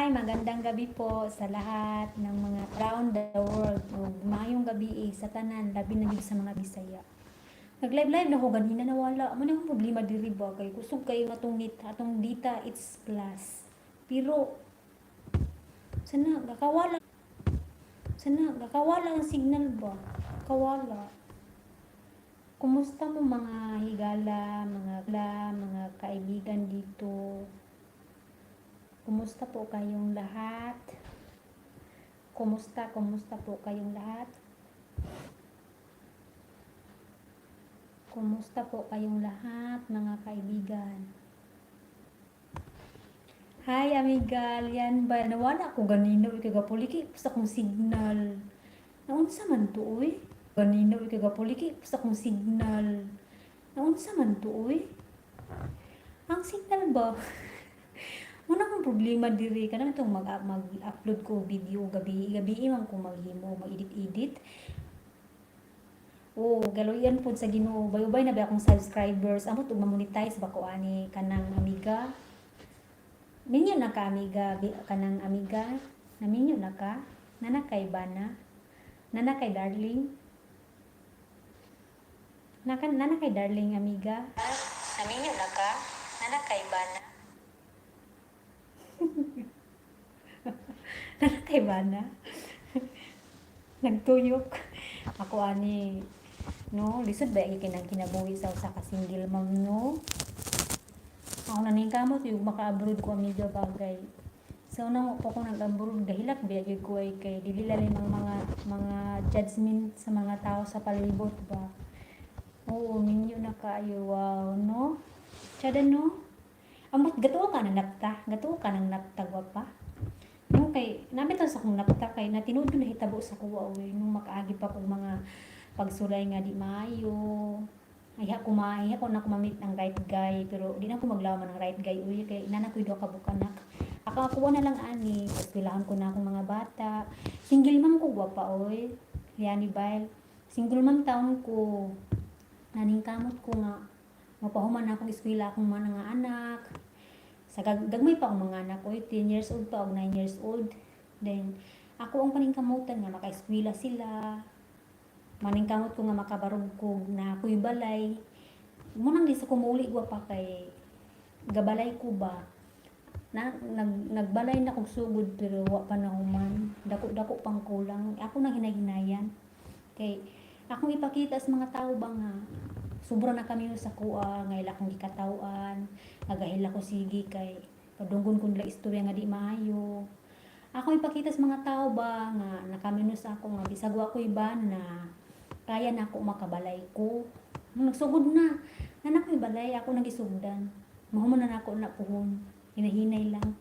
Hi, magandang gabi po sa lahat ng mga round the world. Ug maayong gabi eh, sa tanan, labi na gyud sa mga Bisaya. Nag-live live na ko ganina, nawala. Mo na akong problema diri ba kay kusog kayo atong net, atong data, it's plus. Pero sana gakawala. Sana gakawala ang signal ba? Kawala. Kumusta mo, mga higala, mga la, mga kaibigan dito? Kumusta po kayong lahat? Kumusta, kumusta po kayong lahat? Kumusta po kayong lahat, mga kaibigan? Hi, amiga. Yan ba? Nawala ko ganina. Uy, kagapuliki. Sa akong signal. Naunsa man to, uy? Ganina, uy, kagapuliki. Sa akong signal. Naunsa man to, uy? Ang signal ba? Muna akong problema diri kanang itong mag-upload ko video gabi gabi man ko maghimo, mag-edit-edit. Oh, galuyan pod sa Ginoo. Bayubay na ba akong subscribers. Amot ug ma-monetize ba ko ani kanang amiga? Minyo na ka, amiga, kanang amiga? Naminyo na ka? Nana kay bana? Nana kay darling? Naka, nana kay darling, amiga? Naminyo na ka? Nana kay bana? Nana kay bana? Nagtuyok. Ako ani, no, lisod ba kinang kinabuhi sa usa ka single mom, no? Ako na ning kamot yung maka-abroad ko, amiga, bagay. So nang po ko nag-abroad, gahilak ba gyud ko ay kay dili lalim ang mga judgment sa mga tao sa palibot ba. Oo, minyo na kaayo, wow, no? Tsada, no? Amot gatuo ka ng napta, gatuo ka ng napta, gwapa. No, kay nami sa akong napta kay natinud ko nahitabo sa kuwa oy nung makaagi pa kog mga pagsulay nga di maayo. Ay ako ma, ako na ko ma-meet ang right guy, pero di na ako maglaman ng right guy uy kay nana ko'y duha ka anak. Ako ako na lang ani, eskwelahan ko na akong mga bata. Single mom ko, gwapa, oy. Yani bail. Single mom taon ko. Naning kamot ko nga mapahuman na akong eskwela akong mga anak. Sa gagmay pa akong mga anak oy, 10 years old pa og 9 years old. Then ako ang paningkamutan nga makaeskwela sila. Maningkamot ko nga makabarog ko na ako'y balay. Munang di sa kumuli, pa kay gabalay ko ba. Na, nagbalay na kog sugod pero wa pa na human. Dako-dako pang kulang. Ako nang hinahinayan. Kay akong ipakita sa mga tao ba nga sobra na kami sa kuha nga ila akong gikatawan, nagahila ko sige kay padunggon ko nila istorya nga di maayo. Ako ipakita sa mga tao ba nga nakaminos ako nga bisag wa ko'y bana, kaya na ako makabalay ko. Nung nagsugod na, na ako'y balay, ako nagisugdan. Mahuman na nako na puhon. Hinahinay lang.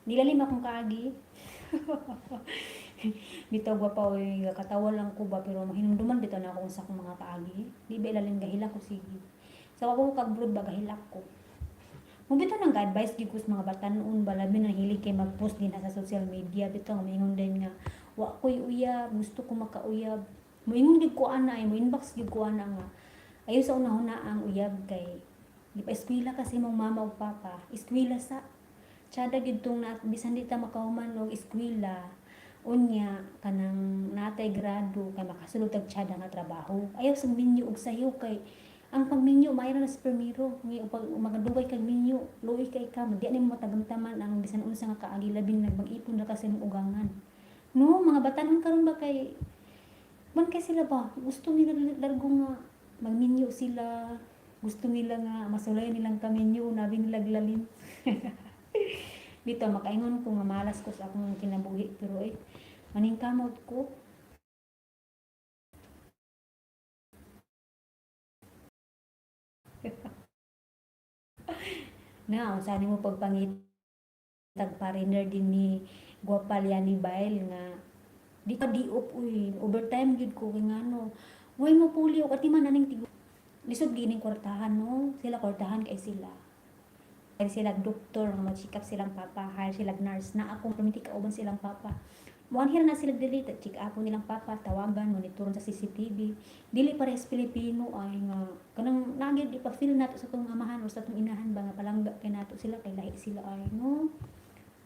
Nilalim akong kaagi. Bitaw ba pa oy, katawa lang ko ba, pero mahinumduman bitaw na ako sa akong mga kaagi. Di ba ilalim, gahila ko sige. Sa ako kag-abroad ba, gahilak ko. Mo bitaw nang advice gyud ko sa mga batan-on ba, labi na hilig kay mag-post din sa social media bitaw nga maingon din nga wa ko'y uyab, gusto ko makauyab. Moingon gyud ko ana ay mo inbox gyud ko ana nga ayo sa una-una ang uyab kay di pa eskwela kasi mong mama ug papa. Eskwela sa tsada gyud tong na bisan di ta makahuman og eskwela, unya kanang natay grado kay makasulod tag tsada nga trabaho. Ayaw sa minyo og sayo kay ang pagminyo maayo na sa primero ngay pag magadugay kag minyo, luoy kay ka, di nimo matagamtaman ang bisan unsa nga kaagi, labi na nagmag-ipon ra ka sa imong ugangan, no? Mga batanon karon ba kay man kay sila ba, gusto nila largo nga magminyo sila, gusto nila nga masulayan nilang kaminyo, nabi nila lalim. Dito makaingon ko nga malas ko sa akong kinabuhi, pero eh maningkamot ko. Na unsa nimo pagpangitag foreigner din ni Gwapa ni Bail nga di ka di op uy, overtime gyud ko kay ngano way mo puli og atiman aning tigo. Lisod gining kwartahan, no? Sila kwartahan kay sila. Hire sila doktor nga ma-check up silang papa, hire sila nurse na akong perminti kauban silang papa. Muanhir na sila dili, check up nilang papa, tawagan, monitoron sa CCTV. Dili parehas Pilipino ay nga kanang nagyud ipa-feel nato sa atong amahan o sa atong inahan ba nga palangga kay nato sila kay lahi sila ay, no?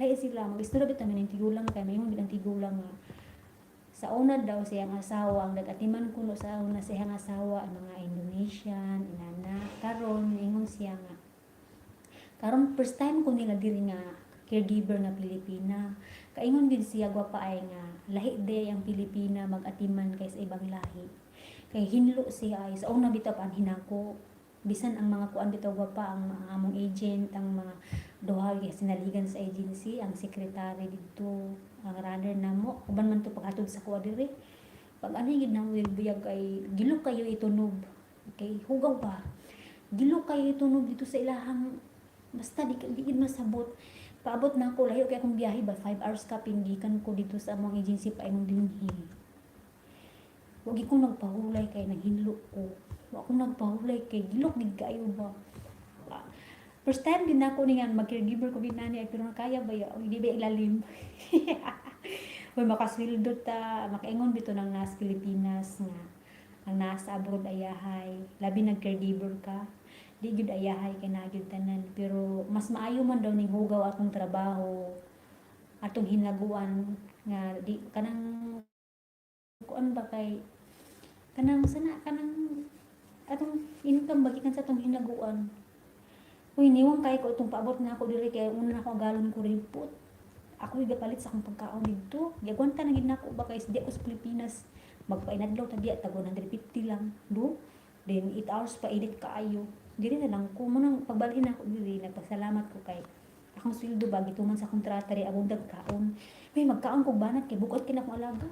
Lahi sila mag-istorya bitaw ning tigulang kay maingon gid ang tigulang nga sa una daw siyang asawa, ang nag-atiman kuno sa una siyang asawa ang mga Indonesian inana. Karon ingon siya nga karon first time ko nila diri nga caregiver nga Pilipina. Kaingon gid siya, gwapa ay, nga lahi day ang Pilipina mag-atiman kaysa ibang lahi. Kay hinlo siya ay sa una bitaw pa ang hinako. Bisan ang mga kuan bitaw, gwapa, ang mga among agent, ang mga duha kay sinaligan sa agency, ang secretary didto, ang runner namo, uban man to paghatod sa kuha diri. Pag ano gid namo buyag kay gilok kayo itunob. Kay hugaw ba? Gilok kayo itunob dito sa ilahang, basta di gid masabot. Paabot na ako, layo kay akong biyahe ba, 5 hours ka pingikan ko dito sa among agency pa imong dinhi. Wag ko nagpahulay kay naghinlo ko. Wa ko nagpahulay kay gilok gid kaayo ba. Ah, first time din ako ni nga mag-caregiver ko ginani ay, pero kaya ba ya? Hindi ba ilalim? Uy, makasweldo ta, makaingon bitaw ng nas Pilipinas nga ang nasa abroad ayahay, labi nag caregiver ka, di gyud ayahay kay naa gyud tanan, pero mas maayo man daw ning hugaw atong trabaho, atong hinaguan nga di kanang kuan ba, kay kanang sana kanang atong income ba gikan sa atong hinaguan. Uy, niwang kay ko itong paabot na ako diri kay una na ako galon ko ripot. Ako gapalit sa akong pagkaon didto. Giagwanta na gid nako ba kay di ako sa Pilipinas. Magpainadlaw ta diya tag 150 lang do. Then 8 hours pa, init kaayo. Diri na lang ko mo nang pagbalhin ako diri, nagpasalamat ko kay akong sweldo ba gituman sa kontrata ri abong kaon. May magkaon kog banat kay bukod kay na akong alaga.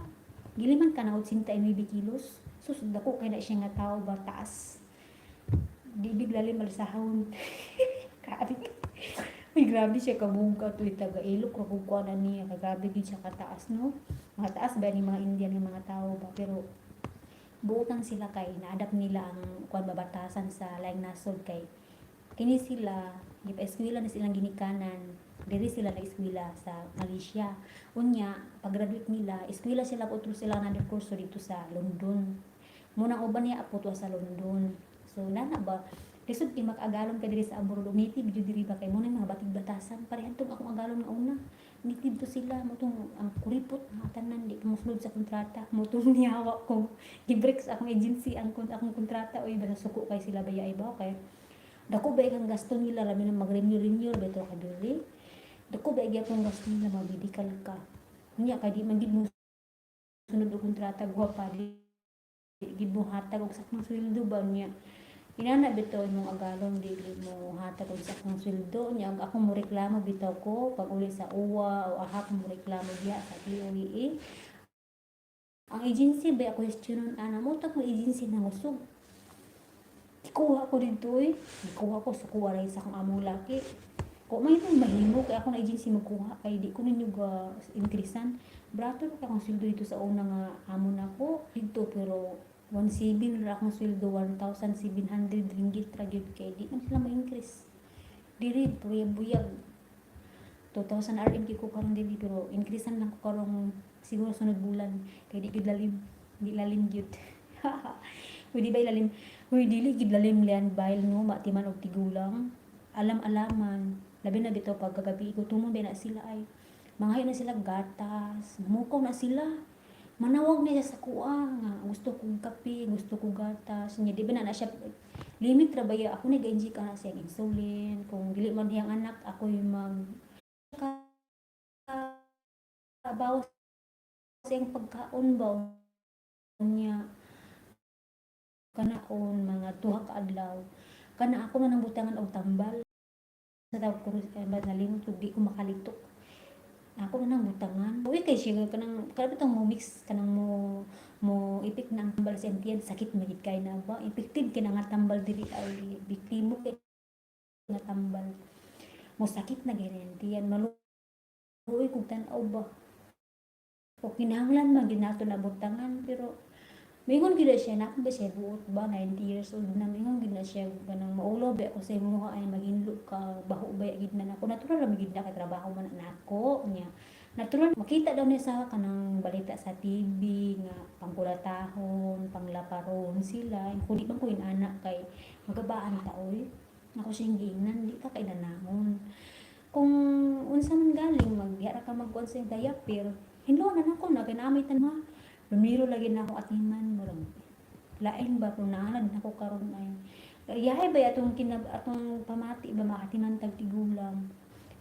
Giliman ka na 89 kilos. Sus, dako kay na siya nga tao ba, taas. Di bigla malsahon. Grabe. Uy, grabe siya kabungka to, taga Ilok ra kung kuan na niya. Grabe gid siya kataas, no? Mga taas ba ni mga Indian nga mga tao ba, pero buotan sila kay na-adapt nila ang kuan babatasan sa laing nasod, kay kini sila gipa-eskwela na silang ginikanan diri, sila nag-eskwela sa Malaysia. Unya pag-graduate nila, eskwela sila otro sila another kurso dito sa London. Munang uban niya apo sa London. So nana ba, lisod kay makagalon ka diri sa abroad og native jud diri ba, kay mo mga batig batasan parehan tong akong agalon nga una. Native to sila mo tong ang kuripot nga tanan di mosunod sa kontrata mo tong nihawa ko, gi-break sa akong agency ang akong kontrata. Oy, basta suko kay sila ba ay ba, kay dako ba ang gasto nila, labi na mag-renew renew ba to ka diri, dako ba gyapon gasto nila, mag-medical ka. Unya kay di man gid mo sunod og kontrata, gwapa, di gid mo hatag og saktong sweldo ba niya. Inana bitaw imong agalon, dili mo hatag og saktong sweldo niya. Ako mo reklamo bitaw ko pag uli sa uwa o ahap mo reklamo diya sa POEA. Ang agency ba questionon ana mo tag mo agency na usog. Gikuha ko dito eh. Gikuha ko, sukuha rin sa akong among laki. Ko may itong mahimo kay ako na agency magkuha kay di ko ninyo ga increasean. Brato kay akong sweldo dito sa una nga amo nako dito, pero 1.7 ra akong sweldo, 1,700 ringgit ra gyud kay di man sila ma-increase. Diri buyag 2,000 RM ko karon diri, pero increasean lang ko karong siguro sunod bulan kay di gyud lalim, di lalim gyud. Uy, di ba ilalim? Uy, dili gyud lalim lian bail no, matiman og tigulang. Alam-alaman. Labi na bitaw pag kagabi, gutomon ba na sila ay. Manghayo na sila gatas, mamukaw na sila. Manawag na siya sa kuha nga gusto kong kape, gusto kong gatas. Nya di ba na na siya limit ra ba ya, ako nag-inject ka na siya insulin. Kung dili man diyang anak, ako yung mag bawas siyang pagkaon ba niya kanaon mga 2 ka adlaw kana ako na nang butangan og tambal sa tawag ko eh, ba nalimot ko, di ko makalitok, ako na nang butangan. Uy, kay siya kanang kada bitong mo mix kanang mo mo ipik na ang tambal sa MTN, sakit magid kay na ba, effective kay na nga tambal diri ay biktimo kay nga tambal, mo sakit na ganyan tiyan, maluoy kog tan-aw ba o kinahanglan man gyud nato na butangan. Pero mingon gyud na siya na ba siya buot ba, 90 years old na, mingon gyud na siya kanang maulo ba ako sa imuha ay maghinlo ka, baho ba gyud na nako, natural ra gyud na kay trabaho man na nako niya, natural makita daw niya sa kanang balita sa TV nga pangkulatahon, panglaparon sila. Kung di man ko inana kay magabaan ta oy, ako siyang giingnan, di ka kay nanamon. Kung unsa man galing magdiha ra ka magkuan sa diaper, hinlo na nako na kay naamay tan ha. Lumiro lagi na akong atiman, murag lain ba kung naanad nako karon ay. Iyahay ba atong kinab atong pamati ba maatiman tag tigulang.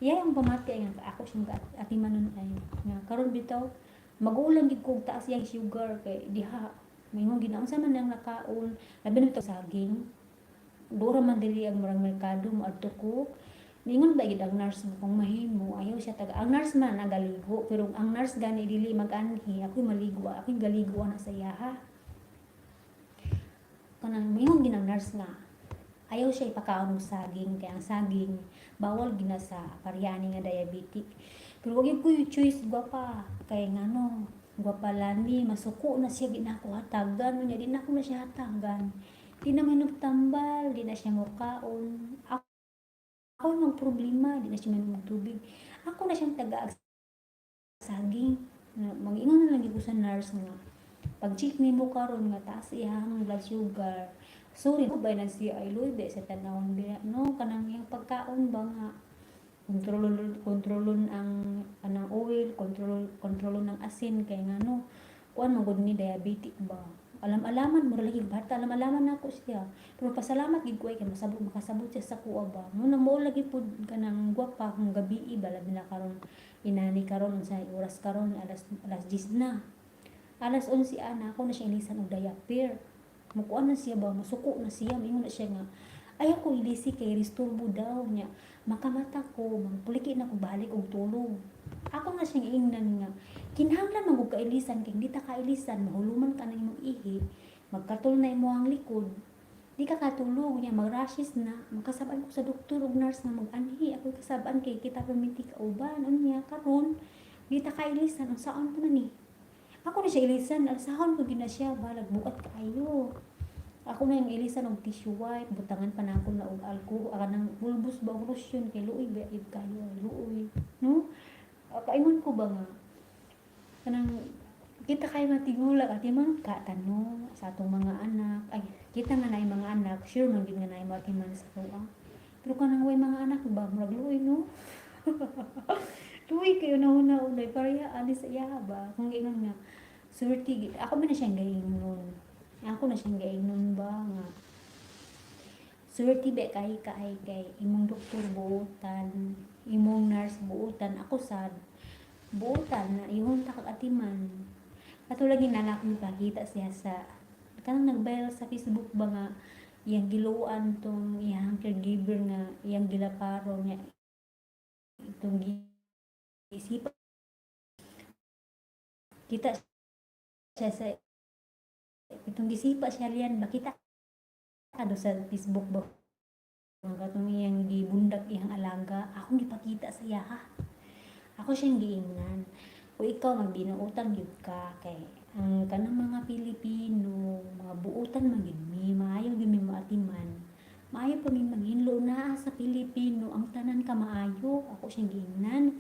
Iyahay ang pamati ay nga ako siyang atimanon ay nga karon bitaw magulang gid kog taas iyang sugar kay diha maingon gid unsa man ang nakaon, labi na bitaw saging. Dura man diri ang murag merkado, moadto ko. Niingon ba gid ang nurse mo kung mahimo ayaw siya taga ang nurse man nagaligo, pero ang nurse gani dili mag-anhi, ako'y maligo, ako'y galigo ana sa iyaha. Kanang moingon gid ang nurse nga ayaw siya ipakaon og saging kay ang saging bawal gina sa paryani nga diabetic. Pero wag gyud ko'y choice, gwapa, kay ngano, gwapa lani, masuko na siya, di na ako hatagan unya di na ako na siya hatagan. Di na mainom tambal, di na siya mokaon. Ako mang problema, di na siya mainom og tubig. Ako na siyang taga saging. Mag-ingon na lang gyud ko sa nurse nga pag-check nimo karon nga taas iyang blood sugar. Sorry ba na siya ay luoy ba sa tanawon biya no, kanang iyang pagkaon ba nga kontrolon kontrolon ang kanang oil, kontrolon ang asin kay ngano kuan man gud ni, diabetic ba. Alam-alaman mo lagi bata, alam-alaman nako siya. Pero pasalamat gid ko ay kay masabot makasabot siya sa kuha ba. Mo na mo lagi pud kanang gwapa kung gabi ba, labi na karon inani karon, unsay oras karon, alas 10 na. Alas 11 ana ako na siya ilisan og diaper. Mukuan na siya ba, masuko na siya, mingon na siya nga ayaw ko ilisi kay risturbo daw niya. Makamata ko, magpuliki na ko balik og tulog. Ako na siyang ingnan nga kinahanglan man gud kailisan kay di ta kailisan mahuluman ka ng imong ihi, magkatol na imo ang likod. Di ka katulog niya, mag-rashes na, makasab-an ko sa doktor ug nurse nga mag-anhi. Ako kasab-an kay kita perminti kauban unya karon di ta kailisan, unsaon pa man ni. Ako na siya ilisan, alsahon ko gyud na siya, balag bugat kaayo. Ako na yung ilisan og tissue wipe, butangan pa nako na og alcohol, kanang pulbos ba og lotion kay luoy ba gid kayo, luoy, no? Kaingon ko ba nga kanang kita kay matigulang at man ka tanong sa atong mga anak, ay kita nga naay mga anak, sure man gid nga naay matiman sa atoa. Pero kanang way mga anak ba, murag luoy, no? Luoy kayo na una unay pareha ani sa iya ba. Kung ingon nga swerte gid ako ba na siyang gaingnon. Ako na siyang gaingnon ba nga swerte ba kay kay kay imong doktor buotan, imong nurse buotan, ako sad buotan na ihon ta kag atiman. Katulad ni nana akong ipakita siya sa kanang nag-viral sa Facebook ba nga iyang giluan tong iyang caregiver nga iyang gilaparo niya itong gisipa kita siya sa itong gisipa siya riyan ba, kita ka do sa Facebook ba nga katong iyang gibundak iyang alaga. Akong gipakita sa iya ha. Ako siyang giingnan, kung ikaw magbinuotan gyud ka kay ang kanang mga Pilipino mga buotan man gyud mi, maayo gyud mi moatiman, maayo pa mi maghinlo naa sa Pilipino, ang tanan ka maayo. Ako siyang giingnan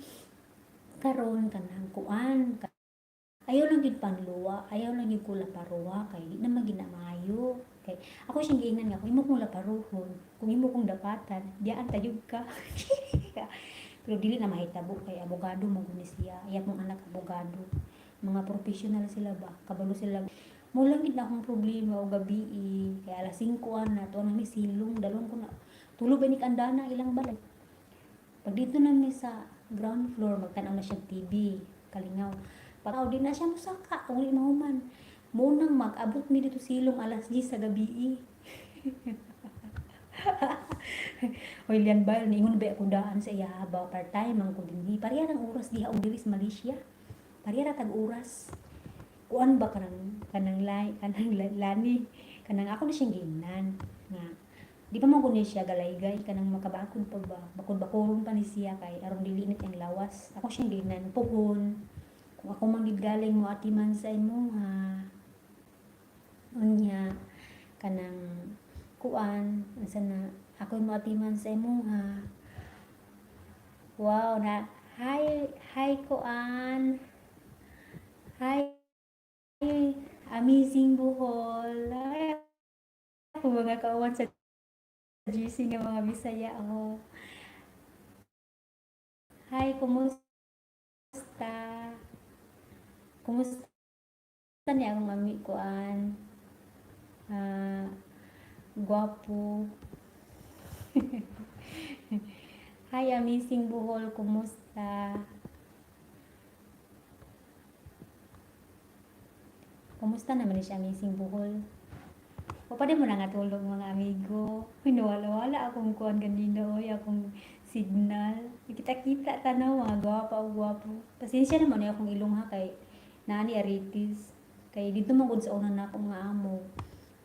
karon kanang kuan, ayaw lang gyud panluwa, ayaw lang gyud ko laparuha kay di naman gyud na maayo. Kay ako siyang giingnan nga kung imo kong laparuhon, kung imo kong dapatan, diaan tayog ka. Pero dili na mahitabo kay abogado man gud ni siya, iya pong anak abogado, mga professional sila ba, kabalo sila. Mo lang gid na akong problema og gabi kay alas 5 ana tuwa na mi silong, dalon ko na tulo ba ni kandana ilang balay. Pag dito na mi sa ground floor, magtan-aw na siya TV, kalingaw. Pag di na siya musaka, uli mahuman. Munang mag-abot mi dito silong alas 10 sa gabi. Hoy lian ba, niingon ba ako daan sa iya ba, part-time man ko dinhi. Pareha ang oras diha og diri sa Malaysia. Pareha ra tag oras. Kuan ba kanang kanang lay kanang lani kanang ako na siyang giingnan nga di pa man ko ni siya galaygay, kanang makabakod pa ba, bakod-bakoron pa ni siya kay aron dili init ang lawas. Ako siyang giingnan puhon kung ako man gid galing mo atiman sa imuha unya kanang kuan unsa na ako mo atiman sa imuha. Wow na, hi hi kuan, hi Amazing Bohol. Ay, ako mga kauban sa GC nga mga Bisaya, oh. Hi, kumusta? Kumusta ni akong ami kuan? Ah, gwapo. Hi, Amazing Bohol, kumusta? Kumusta naman ni siya, Amazing Bohol? O pa mo na nga tulog, mga amigo. Uy, nawala-wala akong kuan ganina, oy, akong signal. Kita-kita tanaw mga gwapa o gwapo. Pasensya naman ni akong ilong ha kay naani aritis. Kay dito man gud sa una na akong mga amo.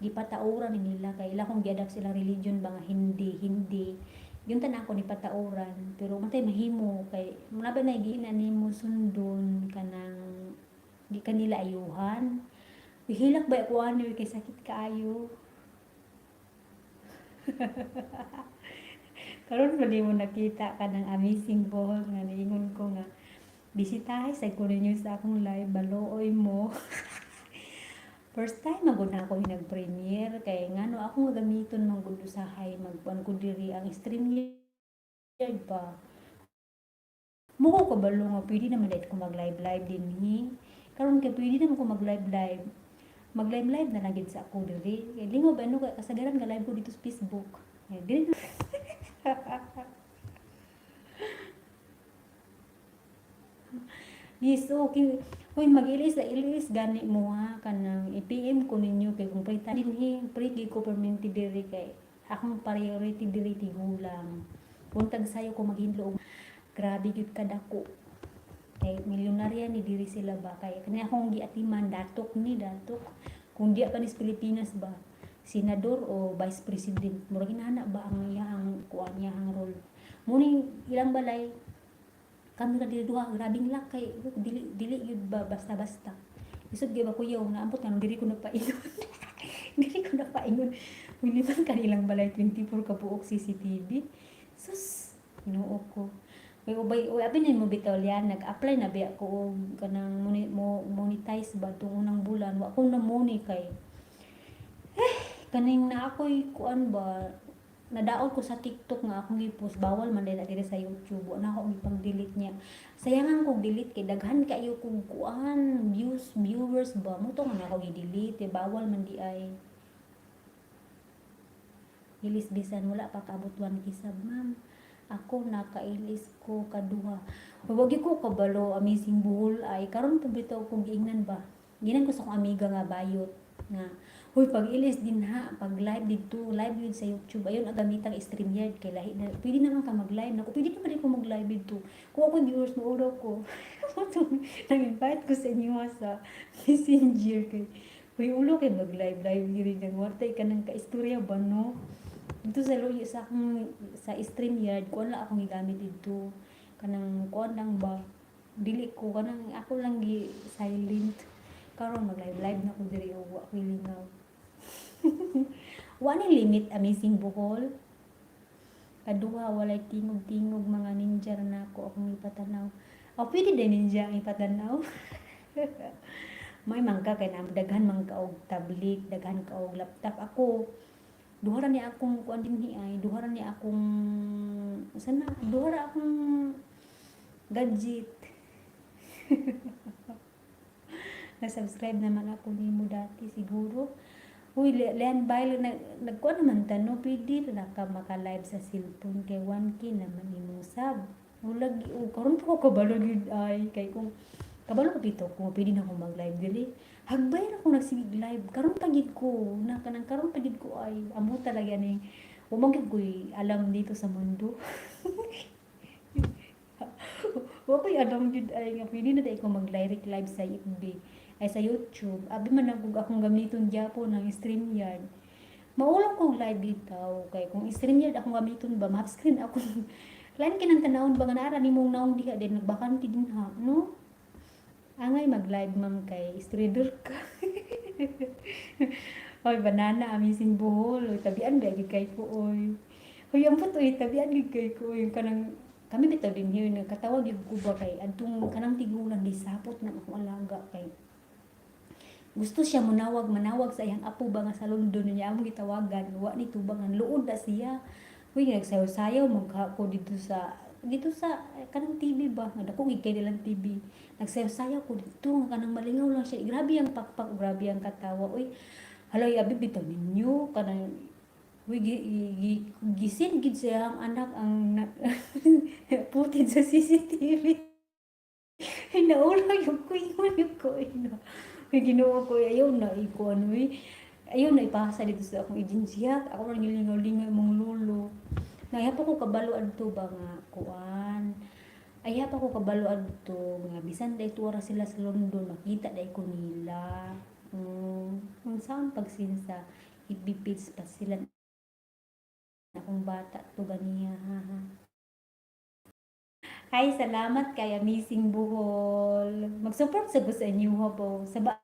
Gipatauran ni nila kay ila kong giadapt sila religion ba nga hindi, hindi. Yun tanan ako ni patauran pero matay mahimo kay muna ba na giina nimo sundon kanang di kanila ayuhan. Hilak ba ako ano kay sakit kaayo. Karon pa mo nakita ka ng Amazing Bohol nga niingon ko nga bisitahe sa ko ninyo sa akong live, balooy mo. First time magud na ako nag-premiere kay ngano ako nga gamiton man gud usahay magkuan ko diri ang StreamYard pa. Mo ko kabalo nga pwede naman dahil ko mag-live live dinhi. Karon kay pwede naman ko mag-live live. Mag-live live na lang gid sa ako diri. Kay lingaw ba ano kay kasagaran nga live ko dito sa Facebook. Kay dili. Yes, okay. Uy, mag-ilis ilis gani mo ha kanang i-PM ko ninyo kay kung free dinhi, free gyud ko permanente diri kay akong priority diri tigulang. Buntag sayo ko maghinlo og grabe gyud kadako. Kay milyonarya ni diri sila ba kay kani akong giatiman datok ni datok. Kung diya pa ni sa Pilipinas ba, senador o vice president, murag inana ba ang iyang kuan, iyang role. Muning ilang balay kami ra diri duha, grabing luck kay dili dili gyud ba basta-basta. Isod gyud ba kuyaw naambot nga diri ko napaingon. Diri ko napaingon. Wili man kanilang balay 24 ka buok CCTV. Sus, Ginoo ko. Uy, ubay, uy, abi mo bitaw liyan, nag-apply na biya ko og kanang monetize ba tong unang bulan. Wa ko na moni kay eh, kaning na ako'y kuan ba, nadaot ko sa TikTok nga akong gi-post, bawal man din diri sa YouTube. Wa na ako ipang-delete niya. Sayangan kog delete kay daghan kaayo kog kuan, views, viewers ba mo to nga na ako gi-delete, eh, bawal man di ay. Ilis bisan wala pa kaabot 1K sub, ma'am. Ako nakailis ko kaduha. Wag ko kabalo, Amazing Buhol, ay karon pa bitaw kog giingnan ba. Ginan ko sa akong amiga nga bayot nga, "Huy, pag ilis din ha, pag live dito, live yun sa YouTube, ayun ang gamitang StreamYard kay lahi na pwede naman ka mag-live." Naku, pwede naman din ko mag-live dito. Kung ako viewers mo uraw ko. Nang-invite ko sa inyo sa Messenger kay huy ulo kay mag-live live diri nang wartay ka ng kaistorya ba, no? Dito sa luyo sa akong sa StreamYard, kuan lang akong gigamit dito. Kanang kuan lang ba? Dili ko kanang ako lang gi silent. Karon mag live live na ko diri og wa ko'y lingaw. Wa ni limit, Amazing Bohol. Kaduha walay tingog-tingog, mga ninja na ako akong ipatanaw. O pwede din ninja ang ipatanaw. May mangka kay na daghan man ka og tablet, daghan ka og laptop. Ako duha ra ni akong kuan dinhi ay, duha ra ni akong sana, duha ra akong gadget. Na-subscribe naman ako nimo dati siguro. Uy, Leon Bail, nagkuan naman ta, no? Pwede na ka maka-live sa cellphone kay 1K naman imong sub. Ulag, o, karon pa ko kabalo gyud ay. Kay kung kabalo ko bitaw kung pwede na akong mag-live diri. Hagbay ra ko nagsigig live. Karon pa gid ko, na kanang karon pa gid ko ay. Amo talaga ning umang gid ko'y alam dito sa mundo. Wa ko'y alam jud ay nga pwede na dai ko mag-direct live sa FB ay sa YouTube. Abi man nagug akong gamiton gyapon ng StreamYard. Maulaw kong live bitaw kay kung StreamYard akong gamiton ba, ma-half screen ako. Lain kinang tanawon ba nga naara nimong naong diha din nagbakante din ha, no? Angay mag-live, ma'am, kay streamer ka. Oy, banana, Amazing Bohol. Oy, tabian ba gyud kay ko oy. Hoy, ambot oy, tabian gyud kay ko oy. Kanang kami bitaw din here nagkatawag gyud ko ba kay adtong kanang tigulang gisapot ng akong alaga kay gusto siya munawag manawag sa iyang apo ba nga sa London niya among gitawagan, wa ni tubang ang luod na siya. Uy, nagsayaw-sayaw magka ko dito sa Dito sa kanang TV ba nga dako gid kay nilang TV. Nagsayaw-sayaw ko dito nga kanang malingaw lang siya. Grabe ang pakpak, grabe ang katawa. Uy, hala, abi bitaw ninyo kanang, uy, gisin gid siya ang anak ang footage sa CCTV. Naulaw yung ko, ingon yung ko, ino. Uy, Ginoo ko, ayaw na ikuan, uy. Ayaw na ipasa dito sa akong agensiya. Ako lang gilingaw-lingaw mong lolo. Naya pa ko kabalo adto ba nga kuan. Ayaw pa ko kabalo adto nga bisan day tuwa sila sa London, makita day ko nila. Ang saan pagsinsa FB page pa sila akong bata to ganiya, ha, ha. Ay, salamat kay Amazing Buhol. Mag-support sa ko sa inyo ha po. Sa ba,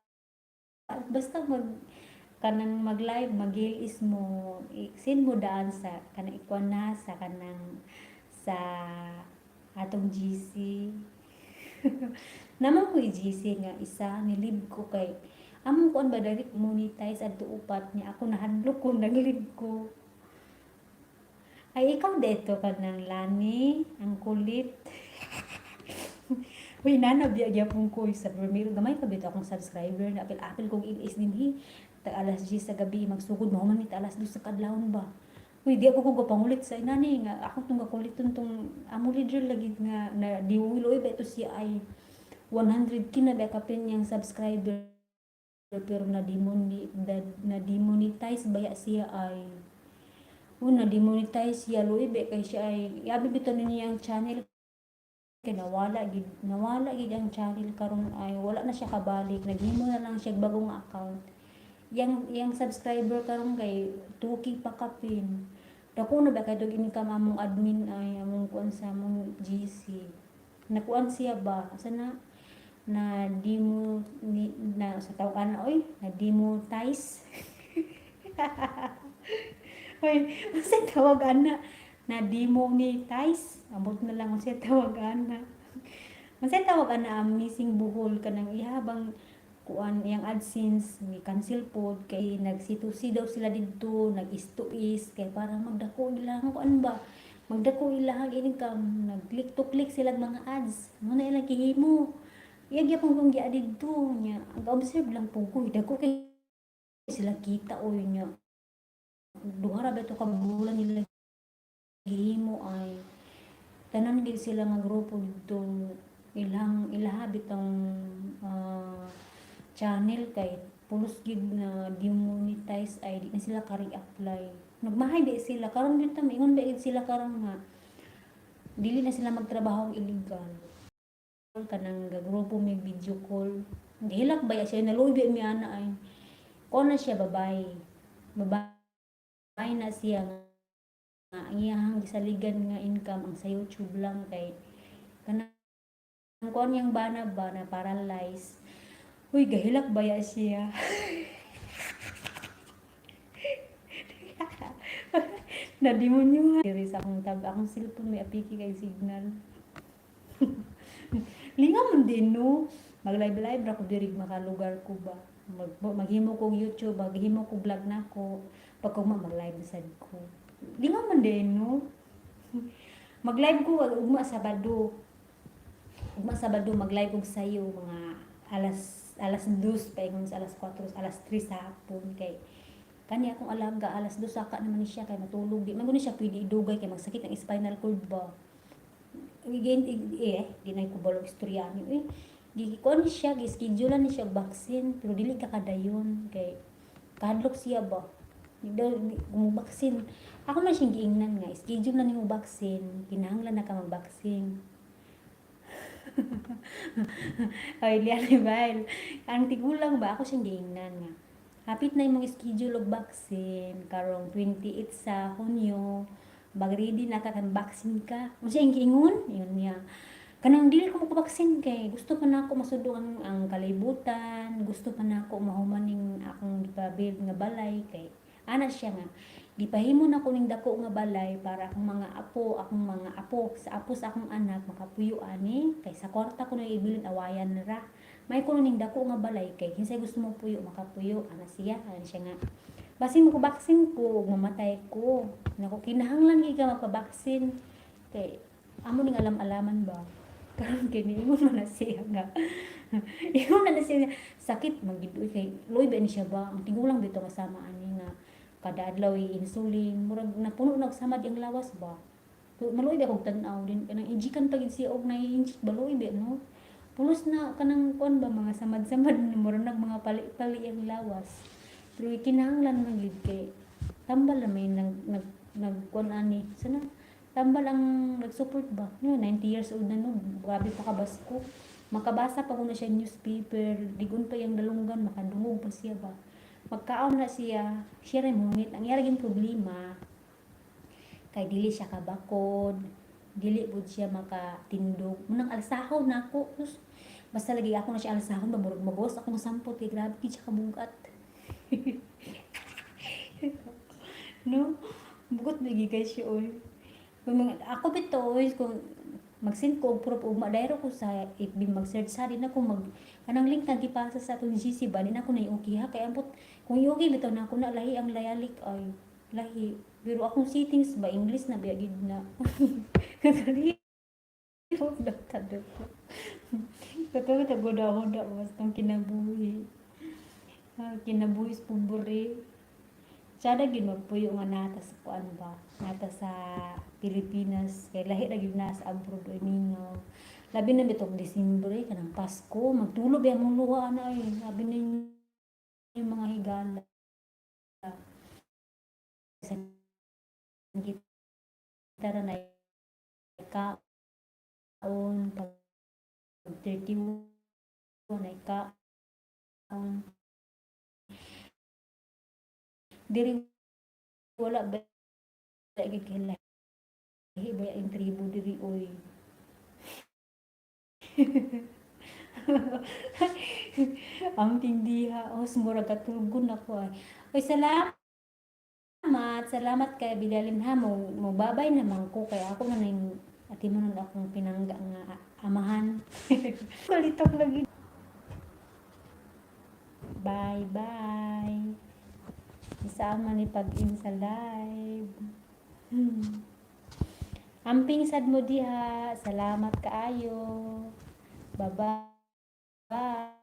basta mag kanang mag-live, mag-is mo, send mo daan sa kanang ikuan na sa kanang sa atong GC. Naman ko i-GC nga isa ni-leave ko kay among kuan ba, direct monetize adto upat niya ako, nahadlok ko, nag-leave ko. Ay, ikaw dito kanang Lani, ang kulit. Uy, nana, biya gyapon ko sa Vermeer. Gamay pa bitaw akong subscriber na apil-apil kong ilis dinhi. Tag alas 10 sa gabi magsugod, mahuman mi alas 2 sa kadlawon ba. Uy, di ako ko pangulit sa inani nga ako tong gakuliton tong amo leader lagi nga na diwilo ba ito siya ay 100K na ba kapin niyang subscriber, pero na demonetize baya siya ay. Una, demonetize siya, luoy ba kay siya ay yabi bitaw niya ang channel kay nawala gid ang channel. Karon ay wala na siya kabalik, naghimo na lang siya bagong account. Yang subscriber karon kay 2K pa kapin. Dako na ba kay dog income among admin ay, among kuan sa among GC. Nakuan siya ba, asa na na demo ni, na sa tawag ana, oy, na demonetize. Oy, unsa tawag ana? Na demonetize. Ambot na lang unsa tawag ana. Unsa tawag ana, Amazing Buhol? Kanang ihabang kuan, iyang AdSense ni cancel pod kay nag C2C daw sila didto, nag is to is kay para magdako ilang kuan ba, magdako ilang income. Nag click to click sila mga ads mo na ilang gihimo. Iya gyapon kong gia didto nya, ang observe lang po ko, dako kay sila kita oy. Nya duha ra ba to ka bulan nila gihimo ay tanan gid sila nga grupo didto, ilang ilaha bitang channel kay pulos gid na demonetize ay di na sila ka-reapply. Nagmahay di sila karon dito, maingon ba gid sila karon nga dili na sila magtrabaho og illegal. Kanang gagrupo may video call, gihilak ba siya, naluoy ba mi ana ay kuan na siya, babae babae na siya nga ang iyahang gisaligan nga income ang sa YouTube lang kay kanang kuan niyang bana ba na paralyze. Uy, gahilak baya siya. Na demonyo diri sa akong tab, akong cellphone may apiki kay signal. Lingaw man din no. Mag live live ra ko diri, makalugar ko ba. Maghimo kog YouTube, maghimo kog vlog nako. Pag mag live sad ko. Lingaw man din no. Mag live ko ugma Sabado. Ugma Sabado mag live og sayo mga alas 2 paingon sa alas 4, alas 3 sa hapon kay kani akong alaga alas 2 saka naman ni siya kay matulog. Di man gud ni siya pwede idugay kay magsakit ang spinal cord ba. Again, eh, di na ko balog istorya ni eh. Gi kuan ni siya, gi-schedule ni siya og vaccine pero dili ka kadayon kay kahadlok siya ba. Di daw mo vaccine. Ako man siyang giingnan nga schedule na nimo vaccine, kinahanglan na ka mag-vaccine. Ay, liyan bail. Ang tigulang ba, ako siyang giingnan nga hapit na imong schedule og vaccine karong 28 sa Hunyo, mag-ready na ka kan vaccine ka. Unsa iyang giingon? Yun niya. Kanang dili ko magpa-vaccine kay gusto pa nako masudo ang kalibutan, gusto pa nako mahuman ning akong gipa-build nga balay kay ana siya nga gipahimo nako ning dako nga balay para akong mga apo sa apo sa akong anak makapuyo ani kay sa kwarta ko na ibilin awayan ra. May kuno ning dako nga balay kay kinsay gusto mo puyo makapuyo ana siya nga basin mo ko vaccine ko ug mamatay ko. Nako, kinahanglan gyud ka magpa-vaccine kay Amo ning alam-alaman ba. Karon kay niingon man na siya nga ingon na siya nga, sakit man gid uy, kay luoy ba ni siya ba. Ang tigulang bitaw nga sama ani nga kada adlaw insulin, murag napuno na og samad ang lawas ba. Maluoy ba kog tan-aw din kanang injikan pa gid siya og nai-inject ba, luoy ba, no? Pulos na kanang kuan ba, mga samad-samad, murag nag mga pali-pali ang lawas. Pero kinahanglan man gid kay tambal na may nag nag nag kuan ani sana, tambal ang nag-support ba no. 90 years old na, no? Grabe pa kabasko, makabasa pa kuno siya newspaper, ligon pa yang dalunggan, makadungog pa siya ba. Magkaon na siya, siya ray mungit. Ang iya ra problema kay dili siya kabakod, dili pud siya makatindog. Munang alsahon nako. Sus, basta lagi ako na siya alsahon ba, murag magawas akong sampot kay grabe gid siya kabugat, no? Bugot lagi kay siya oy. Kung mga, ako bitaw oy, kung mag-send ko og proof ugma, dayro ko sa FB mag-search sa din ako mag kanang link nga gipasa sa atong GC ba, di na ako na i-okay ha, kay ambot kung i-okay bitaw na ako na, lahi ang dialect ay lahi. Pero akong settings ba, English na biya gid na. Kakalihok daw ko. Katong taguda-huda basta ang kinabuhi. Ah, kinabuhi sa pobre. Tsada gyud magpuyo nga nata sa kuan ba, nata sa Pilipinas kay lahi ra gyud na sa abroad oy, mingaw. Labi na bitong Disyembre, kanang Pasko, magtulo ba among luha ana ay, labi na yung mga higala. Sa kita ra na kaon pag 31 ay kaon. Diri wala ba gid kay lahi ba ang tribo diri oy. Ang diha, os murag katulgon ako ay. Oy, salamat. Salamat kay Bilalin ha, mo babay naman ko kay ako na ning ati mo nun akong pinangga nga amahan. Kalitok lagi. Bye bye. Isama ni pag-in sa live. Amping sad mo diha. Salamat kaayo. Bye-bye.